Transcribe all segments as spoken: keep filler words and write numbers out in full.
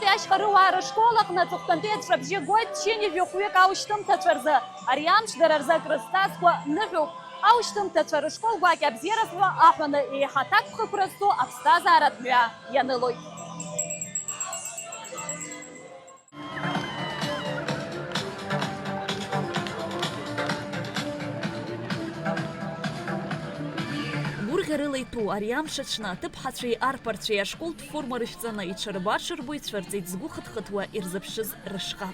Ашьхарыуаа рышкол аҟны аҵыхәтәантәи аҵәҵәабжьы гоит ԥшьынҩажәи хәҩык аушьҭымҭацәа рзы. Ари амш дара рзы акрызҵазкуа ныҳәоуп. Аушьҭымҭацәа рышкол гәакьа абзиараз ҳәа аҳәаны еиҳа аҭакԥхықәра зду аԥсҭазааратә мҩа ианылоит. Гәырӷьарыла иҭәу ари амш аҽны аҭыԥҳацәеи арԥарцәеи ашколтә форма рышәҵаны иҽырбарҽырбо ицәырҵит згәы хыҭхыҭуа ирзыԥшыз рышҟа.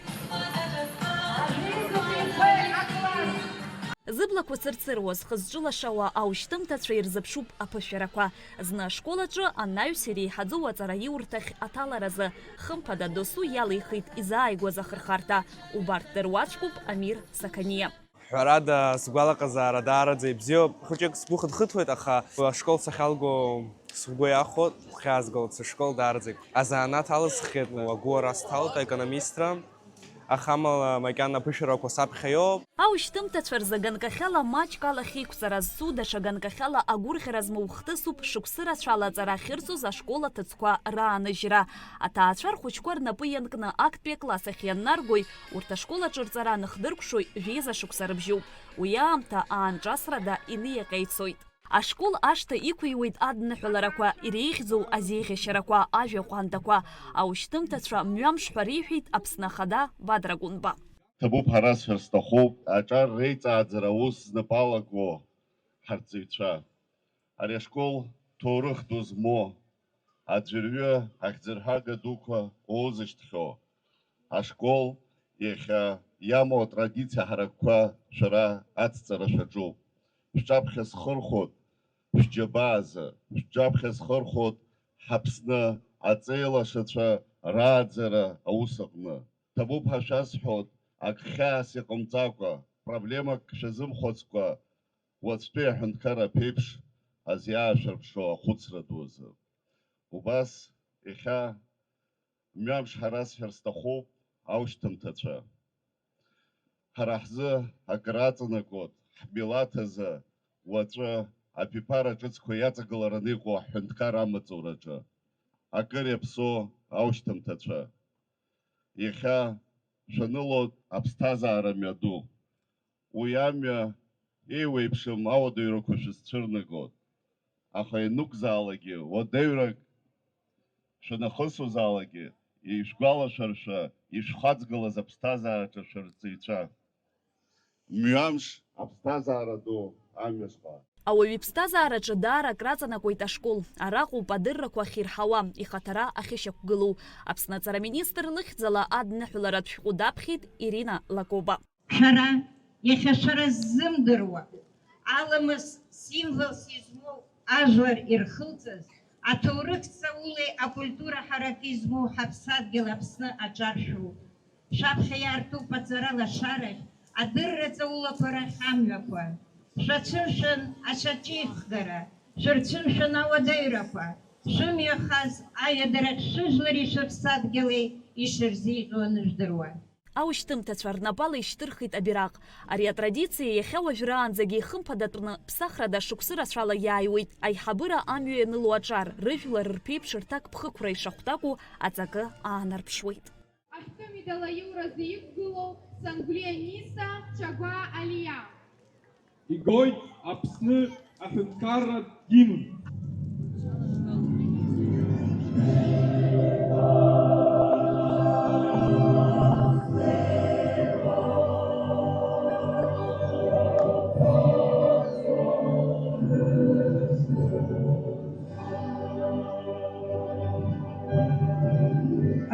Зыблақәа цырцыруа, зхы зҿылашауа аушьҭымҭацәа ирзыԥшуп аԥышәарақәа. Зны ашкол аҿы анаҩс иреиҳаӡоу аҵараиурҭахь аҭаларазы, хымԥада, досу иалихит изааигәаз ахырхарҭа. Убарҭ дыруаӡәкуп Амир Сақаниа. Ҳәарада, сгәалаҟазаара даараӡа ибзиоуп. Хәыҷык сгәы хыҭхыҭуеит, аха ашкол сахьалго сгәы иахәоит, гәхьаазгалоит сышкол даараӡагь. Азанааҭ алысххьеит, агәыуара сҭалоит, аекономистра. Аха амала макьана аԥышәарақәа саԥхьа иоуп. Аушьҭымҭацәа рзы ганкахьала маҷк алахь еиқәҵара зцу, даҽа ганкахьала агәырӷьара змоу хҭысуп шықәсы рацәала аҵара ахьырҵоз ашкол аҭыӡқәа рааныжьра. Аҭаацәа рхәыҷқәа рнапы ианкны актәи акласс ахь ианнаргои, урҭ ашкол аҿы рҵара аныхдыркәшои жәеиза шықәса рыбжьоуп. Уи аамҭа аанҿасрада иниаҟьа ицоит. Ашкол ашҭа иқәыҩуеит адныҳәаларақәа, иреиӷьӡоу азеиӷьашьарақәа, ажәа ҟәандақәа. Аушьҭымҭацәа мҩамш ҳәа реиҳәеит Аԥсны Ахада Бадра Гәынба. Ҭабуп ҳәа расҳәар сҭахуп аҿар реиҵааӡара аус знапы алаго ҳарҵаҩцәа. Ари ашкол ҭоурых ду змоу, аӡәырҩы ахьӡырҳәага дуқәа уоузышьҭхьоу ашкол иахьа иамоу атрадициа ҳаракқәа шәара ацҵара шәаҿуп. Шәҿаԥхьа схырхәоит шәџьабаазы, шәҿаԥхьа схырхәоит ҳАԥсны аҵеилашацәа рааӡара аус аҟны. Ҭабуп ҳәа шәасҳәоит, ак хьаас иҟамҵакәа, проблемак шәазымхәыцкәа, уаҵәтәи аҳәынҭқарра аԥеиԥш азиаашәырԥшуа ахәыцра дуазы. Убас иахьа мҩамш ҳарасҳәар сҭахуп аушьҭымҭацәа. Ҳара ҳзы акыр аҵанакуеит ҳмилаҭ азы уаҵәы абиԥара ҿыцқәа иаҵагылараны иҟоу аҳәынҭқар амаҵураҿы. Акыр иаԥсоу аушьҭымҭацәа. Иахьа шәанылоит аԥсҭазаара мҩаду. Уи амҩа еиуеиԥшым ауадаҩрақәа шәызцәырнагоит. Аха ианықәзаалакгьы, уадаҩрак шәанахысуазаалакгьы, ишәгәалашәаршәа ишәхаҵгылаз аԥсҭазаараҿы шәарҵаҩцәа. Мҩамш аԥсҭазаара ду амҩаҵҟа. Ауаҩы иԥсҭазаараҿы даара акраҵанакуеит ашкол. Араҟоуп адыррақәа ахьирҳауа, ихаҭара ахьышьақәгылоу. Аԥсны аҵара министр лыхьӡала адныҳәаларатә шәҟәы даԥхьеит Ирина Лакоба. Шәара, иахьа шәара ззымдыруа, аламыс символс измоу ажәлар ирхылҵыз, аҭоурых ҵаулеи акультура ҳарак измоу ҳаԥсадгьыл Аԥсны аҿар шәоуп. Шәаԥхьа иаартуп аҵара лашарахь, адырра ҵаулақәа рахь амҩақәа. Шәацәымшәан ашьаҿеихгара, шәырцәымшәан ауадаҩрақәа, шәымҩахаз аҩадарахь шәыжәлари шәыԥсадгьыли ишырзеиӷьу анышәдыруа. Аушьҭымҭацәа рнапала ишьҭырхит абираҟ. Ари атрадициа иахьа уажәраанӡагьы ихымԥадатәны, ԥсахрада шықәсы рацәала иааиуеит. Аиҳабыра амҩа ианыло аҿар, рыжәлар рԥеиԥш рҭакԥхықәра ишахәҭаку аҵакы аанарԥшуеит. Аҳәҭымидал аиуразы иқәгылоу Сангәлиа Ниса, Чагәаа Алиа. Игоит Аԥсны аҳәынҭқарратә гимн.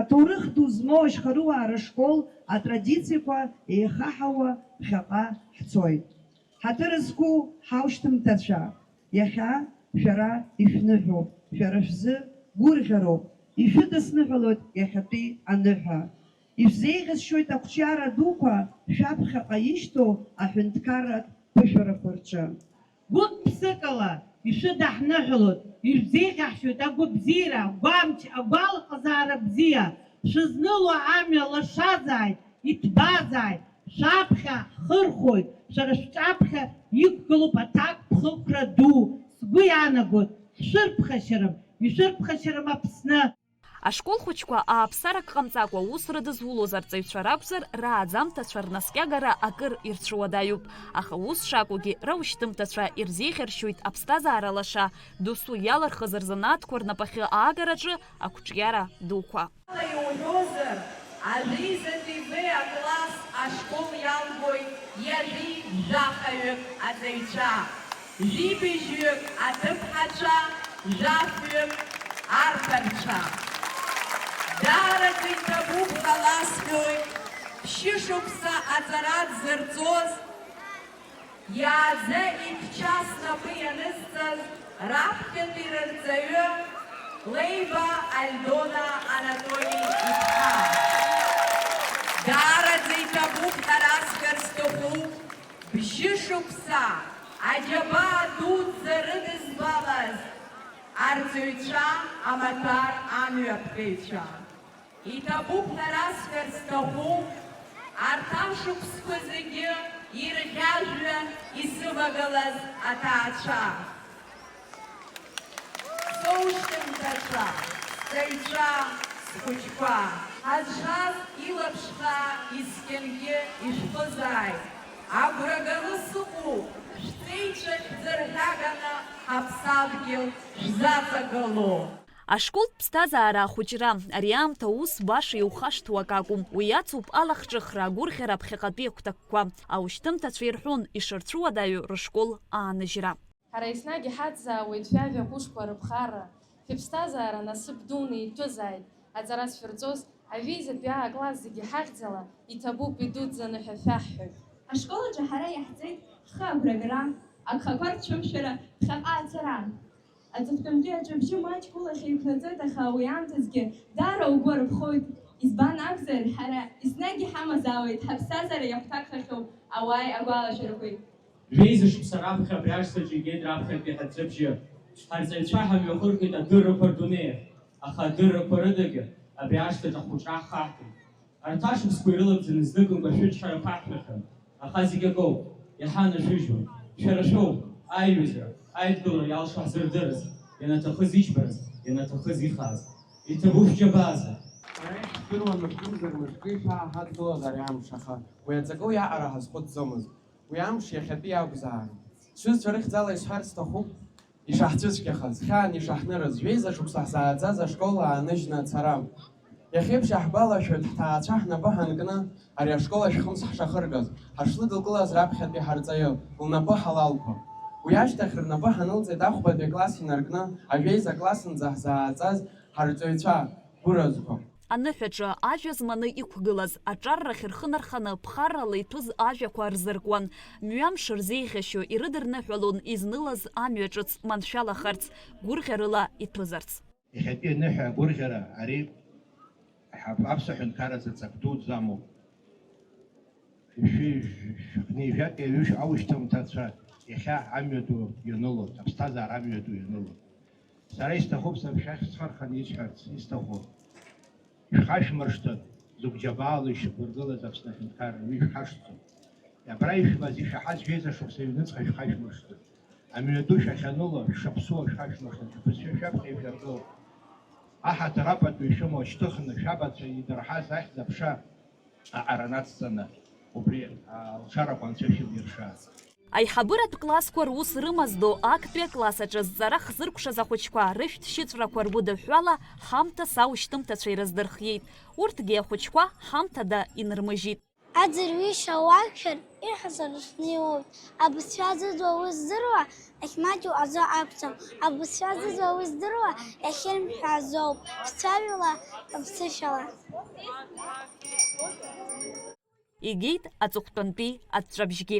Аҭоурых ду змоу Ашьхарыуаа рышкол атрадициақәа еихаҳауа ԥхьаҟа ҳцоит. Ҳаҭыр зқәу ҳаушьҭымҭацәа, иахьа шәара ишәныҳәоуп, шәара шәзы гәырӷьароуп, ишәыдысныҳәалоит иахьатәи аныҳәа. Ишәзеиӷьасшьоит ақәҿиара дуқәа шәаԥхьаҟа ишьҭоу аҳәынҭқарратә ԥышәарақәа рҿы. Гәык-ԥсыкала ишәыдаҳныҳәалоит, ишәзеиӷьаҳшьоит агәабзиара, агәамч, агәалаҟазаара бзиа. Шәызныло амҩа лашазааит, иҭбаазааит, шәаԥхьа ҳхырхәоит, шәара шәҿаԥхьа иқәгылоуп аҭакԥхықәра ду. Сгәы иаанагоит, ҳшәырԥхашьарым, ишәырԥхашьарым Аԥсны. Ашкол хәыҷқәа ааԥсарак ҟамҵакәа аус рыдызулоз арҵаҩцәа ракәзар, рааӡамҭацәа рнаскьагара акыр ирцәуадаҩуп, аха ус шакәугьы раушьҭымҭацәа ирзеиӷьаршьоит аԥсҭазаара лаша, досу иалырхыз рзанааҭқәа рнапахьы аагараҿы ақәҿиара дуқәа. Иуҳәозар, ажәеизатәи В акласс ашкол иалгоит ҩажәи жәахаҩык аҵаҩцәа, жәибжьҩык аҭыԥҳацәа, жәафҩык арԥарцәа. Даараӡа иҭабуп ҳәа ласҳәоит, ԥшьышықәса аҵара дзырҵоз, иааӡа ичча снапы ианысҵаз раԥхьатәи рырҵаҩы Леиба Альдона Анатоли-иԥҳа. Даараӡа иҭабуп ҳәа расҳәар сҭахуп, бжьышықәса аџьабаа дуӡӡа рыдызбалаз арҵаҩцәа, амаҭәар амҩаԥгаҩцәа. Иҭабуп ҳәа расҳәар сҭахуп, арҭ ашықәсқәа зегьы ирӷьажәҩан исывагылаз аҭаацәа. Соушьҭымҭацәа, сҵаҩцәа, схәыҷқәа. Ҳазшаз илаԥш хаа искьангьы ишәхызааит. Агәра ганы сыҟоуп, шәҵеицәа шәӡырҳәаганы ҳаԥсадгьыл шәзаҵагыло. Ашколтә ԥсҭазаара ахәыҷра, ари аамҭа ус баша иухашҭуа акакәым, уи ацуп алахҿыхра, агәырӷьара аԥхьаҟатәи агәҭакқәа. Аушьҭымҭацәа ирҳәон ишырцәуадаҩу рышкол ааныжьра. Ҳара еснагь иҳацзаауеит шәажәа ҟәышқәа рыԥхарра, шәыԥсҭазаара насыԥ дуны иҭәызааит, аҵара зшәырҵоз, ажәеизатәи А-класс зегьы ҳахьӡала, иҭабуп идуӡӡаны ҳәа шәаҳҳәоит. Ашкол аҿы ҳара иаҳҵеит ҳхы агәрагара, агхақәа рцәымшәара, ԥхьаҟа ацара. Аҵыхәтәантәи аҿыбжьы маҷк улахь еиқәнаҵоит, аха уи аамҭазгьы даара угәы арԥхоит. Избан акәзар, ҳара еснагь иҳамазаауеит ҳаԥсҭазаара иахәҭакхахьоу ауааи агәалашәарақәеи. Жәеиза шықәса раԥхьа абри ашҭаҿы игеит раԥхьатәи ҳаҵәҵәабжьы. Ҳарҵаҩцәа ҳамҩахырхит адыррақәа рдунеиахь, аха адыррақәа рыдагьы абри ашҭаҿы ҳхәыҷра ҳхаҳгеит. Арҭ ашықәсқәа ирылагӡаны зныкымкәа шәычҳарақәа ҳшәахьан, аха зегь акоуп, иаҳа анашәыжьуан. Шәара шәоуп, аиҩызара, аидгылара иалшо ҳзырдырыз, ианаҭахыз иџьбараз, ианаҭахыз ихааз. Иҭабуп шәџьабаазар! Ҳара иаҳдыруан мышкымзар мышкы ишәааҳадгылоз ари амш, аха уи аҵакы уиаҟара ҳазхәыцӡомызт. Уи амш иахьатәи иакәзаарын. Сҩызцәа рыхьӡала исҳәарц сҭахуп, ишаҳцәыцәгьахаз, хьаан ишаҳнырыз, жәеиза шықәса ҳзааӡаз ашкол ааныжьны ацара. Иахьеиԥш иаҳгәалашәоит, ҳҭаацәа ҳнапы ҳанкны ари ашкол ахь хымз ҳшахыргаз, ҳашлыдылкылаз раԥхьатәи ҳарҵаҩы лнапы ҳалалқәа. Уи ашьҭахь рнапы ҳанылҵеит ахәбатәи акласс инаркны ажәеиза классынӡа ҳзааӡаз ҳарҵаҩцәа гәыразқәа. Аныҳәаҿа ажәа зманы иқәгылаз, аҿаррахь рхы нарханы, ԥхаррала иҭәыз ажәақәа рзыркуан. Мҩамш рзеиӷьашьо ирыдырныҳәалон изнылаз амҩа ҿыц маншәалахарц, гәырӷьарыла иҭәызарц. Иахьатәи аныҳәа агәырӷьара ари ҳа-, аԥсуа ҳәынҭқарразы ҵак дуӡӡа амоуп. Шәи-, шәнеижәак ҩажәи ҩышә аушьҭымҭацәа иахьа амҩаду ианылоит, аԥсҭазаара амҩаду ианылоит. Сара исҭахуп сара шәахь схы арханы исҳәарц исҭаху. Ишәхашәмыршҭын, зықә џьабаала ишьақәыргылаз Аԥсны аҳәынҭқарра, уи шәхашҭӡом. Абра ишәымаз, ишәаҳаз жәеиза шықәса ҩныҵҟа ишәхашәмыршҭын. Амҩаду шәахьаныло, шәшаԥсуа шәхашәмыршҭын, шәбызшәа шәаԥхьа ишәыргылт. Аҳаҭыр апату ишәымоу шьҭыхны, шәабацәа идырҳаз ахьӡ-аԥша аҟара нацҵаны, убри алшарақәа анцәа шәылирша. Аиҳабыратә классқәа рус рымаздо актәи акласс аҿы зҵара хзыркәшаз ахәыҷқәа рышәҭшьыҵәрақәа ргәыдыҳәҳәала ҳамҭас аушьҭымҭацәа ирыздырхиеит. Урҭгьы ахәыҷқәа ҳамҭада инырмыжьит. Аӡырҩышьа уақәшәар, иҳәазар шәнеиуоуп. Абызшәа зыӡуа уи здыруа, иахьмаҷу азы акәӡам. Абызшәа зыӡуа уи здыруа, иахьырмҳәо азоуп. Шәцәажәала, шәыԥсышәала. Игеит аҵыхәтәантәи аҵәҵәабжьгьы.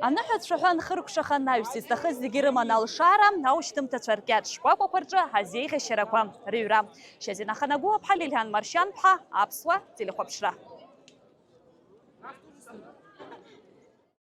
Аныҳәацәа ҳәа нхыркәшаха анаҩс, изҭахыз зегьы рыман алшара, аушьҭымҭацәа ркьаҿ шкәакәақәа рҿы азеиӷьашьарақәа рыҩра. Шьазина Ханагәыуаԥҳа, Лилиан Маршьанԥҳа, Аԥсуа телехәаԥшра.